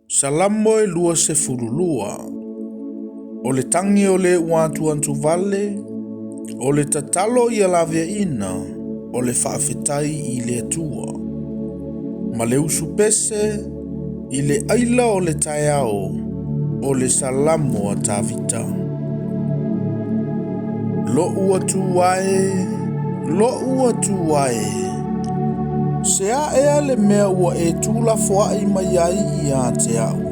Salamo e 22. O le tagi o le ua atuatuvale, o le tatalo ia laveaiina, o le faafetai i le Atua. Ma le usu pese i le aila o le taeao, o le Salamo a Tavita. Lo'u Atua e, lo'u Atua e, se a ea le mea ua e tuulafoai mai ai ia te a'u,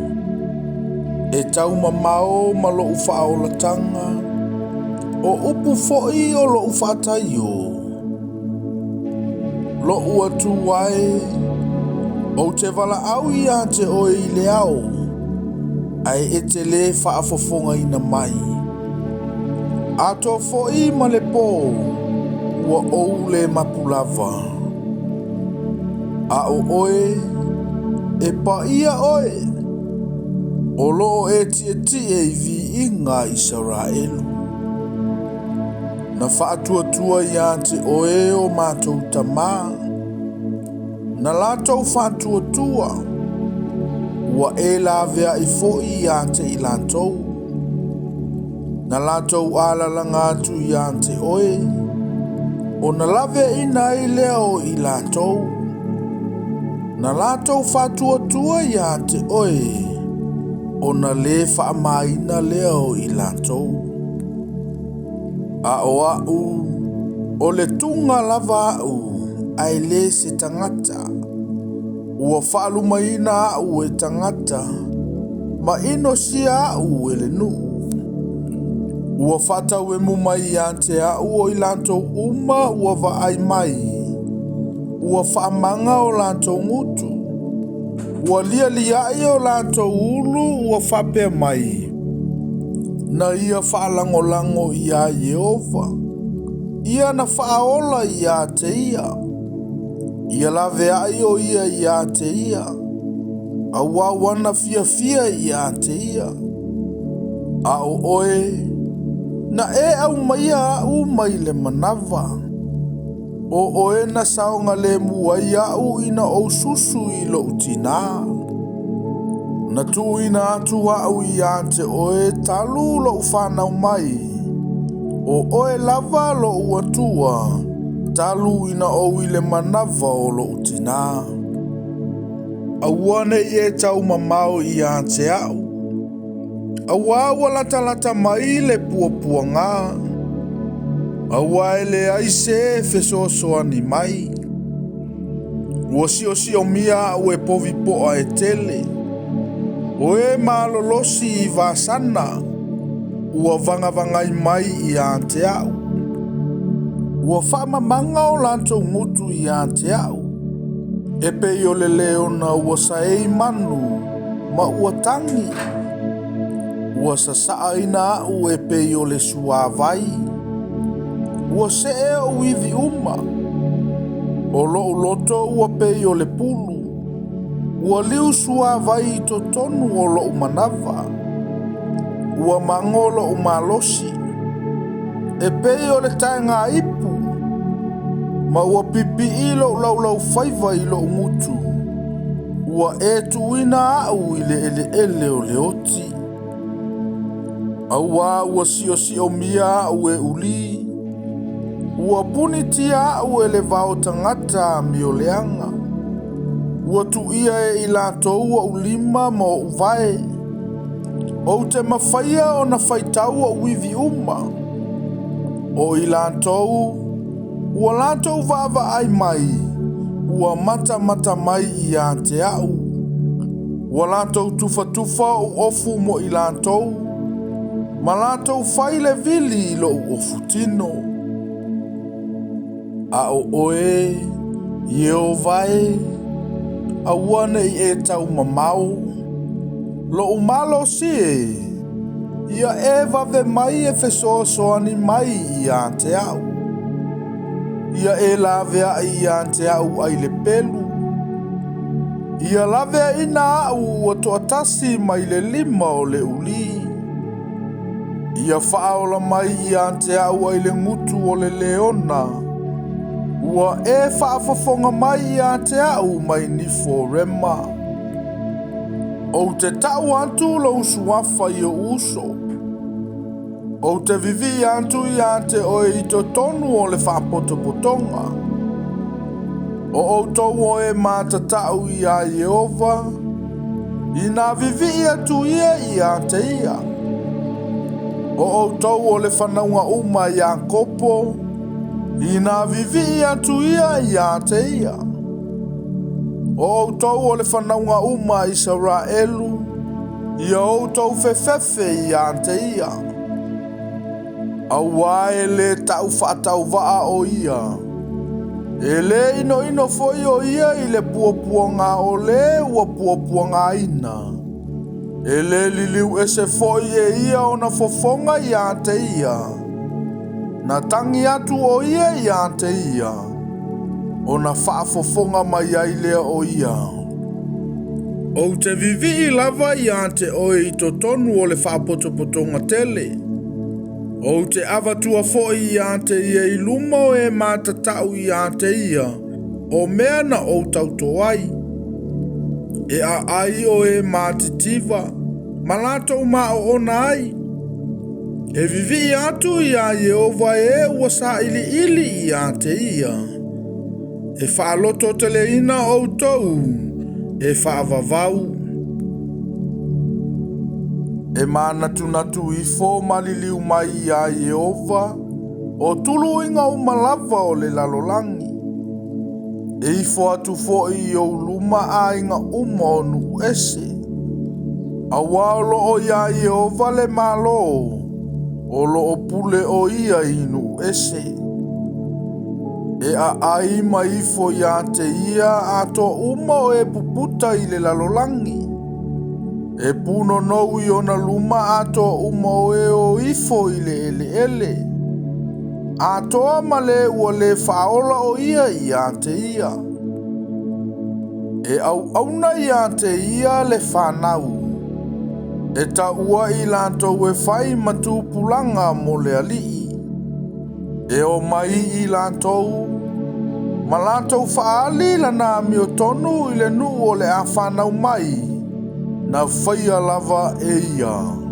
e taumamao ma lo'u faaolataga, o upu foi o lo'u faataiō. Lo'u Atua e, ou te valaau ia te oe i le ao, ae e te lē faafofogaina mai. Atoa foi ma le pō, ua ou lē mapu lava. A o oe, e paia oe, o loo e tietie i viiga a Isaraelu. Na faatuatua iā te oe o matou tamā, na latou faatuatua, ua e laveai foi iā te i latou. Na latou alalaga atu iā te oe, ona laveaiina ai lea o i latou. Na latou faatuatua iā te oe, ona lē faamāina lea o i latou. A o a'u, o le tuga lava a'u, ae lē se tagata. Ua faalumaina a'u e tagata, ma inosia a'u e le nuu. Ua faatauemu mai iā te a'u o i latou uma ua vaai mai, ua faamaga o latou gutu. Ua lialia'i o latou ulu ua faapea mai, na ia faalagolago iā Ieova, ia na faaola iā te ia, ia laveai o ia iā te ia, auā ua fiafia iā te ia. A o oe, na e aumaia a'u mai le manava, o oe na saogalemu ai a'u ina ou susu i lo'u tinā. Na tuuina atu a'u iā te oe talu lo'u fanau mai, o oe lava lo'u Atua, talu ina ou i le manava o lo'u tinā. Aua nei e taumamao iā te a'u, auā ua latalata mai le puapuagā, auā e leai se e fesoasoani mai. Ua siosiomia a'u e povi po'a e tele, o e malolosi i Vasana, ua vagavagai mai iā te a'u. Ua faamamaga o latou gutu iā te a'u, e pei o le leona ua saei manu ma ua tagi. Ua sasaaina a'u e pei o le suāvai, ua see o'u ivi uma. O lo'u loto ua pei o le pulu, ua liu suāvai i totonu o lo'u manava. Ua mago lo'u malosi, e pei o le taegaipu, ma ua pipii lo'u laulaufaiva i lo'u gutu. Ua e tuuina a'u i le eleele o le oti. Auā ua siosiomia a'u e ulī, ua punitia a'u e le vao tagata amioleaga. Ua tuia e i latou o'u lima ma o'u vae, ou te mafaia ona faitau o'u ivi uma. O i latou, ua latou vaavaai mai, ua matamata mai iā te a'u. Ua latou tufatufa o'u ofu mo i latou, ma latou fai le vili i lo'u ofu tino. A o oe, Ieova e, aua nei e taumamao, lo'u malosi e, ia e vave mai e fesoasoani mai iā te a'u. Ia e laveai iā te a'u ai le pelu, ia laveaiina a'u ua toatasi mai le lima o le ulī. Ia faaola mai iā te a'u ai le gutu o le leona, ua e faafofoga mai iā te a'u mai nifo o Rema. Ou te tau atu lou suafa i ou uso. Ou te vivii atu iā te oe i totonu o le faapotopotoga. O outou o e matatau iā Ieova, ina vivii atu ia iā te ia. O outou o le fanauga uma a Iakopo, ina vivii atu ia iā te ia. O outou o le fanauga uma a Isaraelu, ia outou fefefe iā te ia. Auā e lē tau faatauvaa o ia, e lē inoino foi o ia i le puapuaga o lē ua puapuagaina. E lē liliu ese foi e ia ona fofoga iā te ia. Na tagi atu o ia iā te ia, ona faafofoga mai ai lea o ia. Ou te vivii lava iā te oe i totonu o le faapotopotoga tele. Ou te avatua foi iā te ia i luma o e matatau iā te ia o mea na ou tauto ai. E aai o e matitiva ma latou maoona ai. E vivii atu iā Ieova e ua sailiili iā te ia. E faalototeleina outou e faavavau. E manatunatu ifo ma liliu mai iā Ieova o tuluiga uma lava o le lalolagi. E ifo atu foi i ou luma aiga uma o nuu ese. Auā o loo iā Ieova le Malo, o loo pule o ia i nuu ese. E aai ma ifo iā te ia atoa uma o e puputa i le lalolagi. E punonou i ona luma atoa uma o e o ifo i le eleele. Atoa ma le ua lē faaola o ia iā te ia. E auauna iā te ia le fanau. E taua i latou e fai ma tupulaga mo le alii. E omai i latou ma latou faaali lana amiotonu i le nuu o le a fanau mai, na faia lava e ia.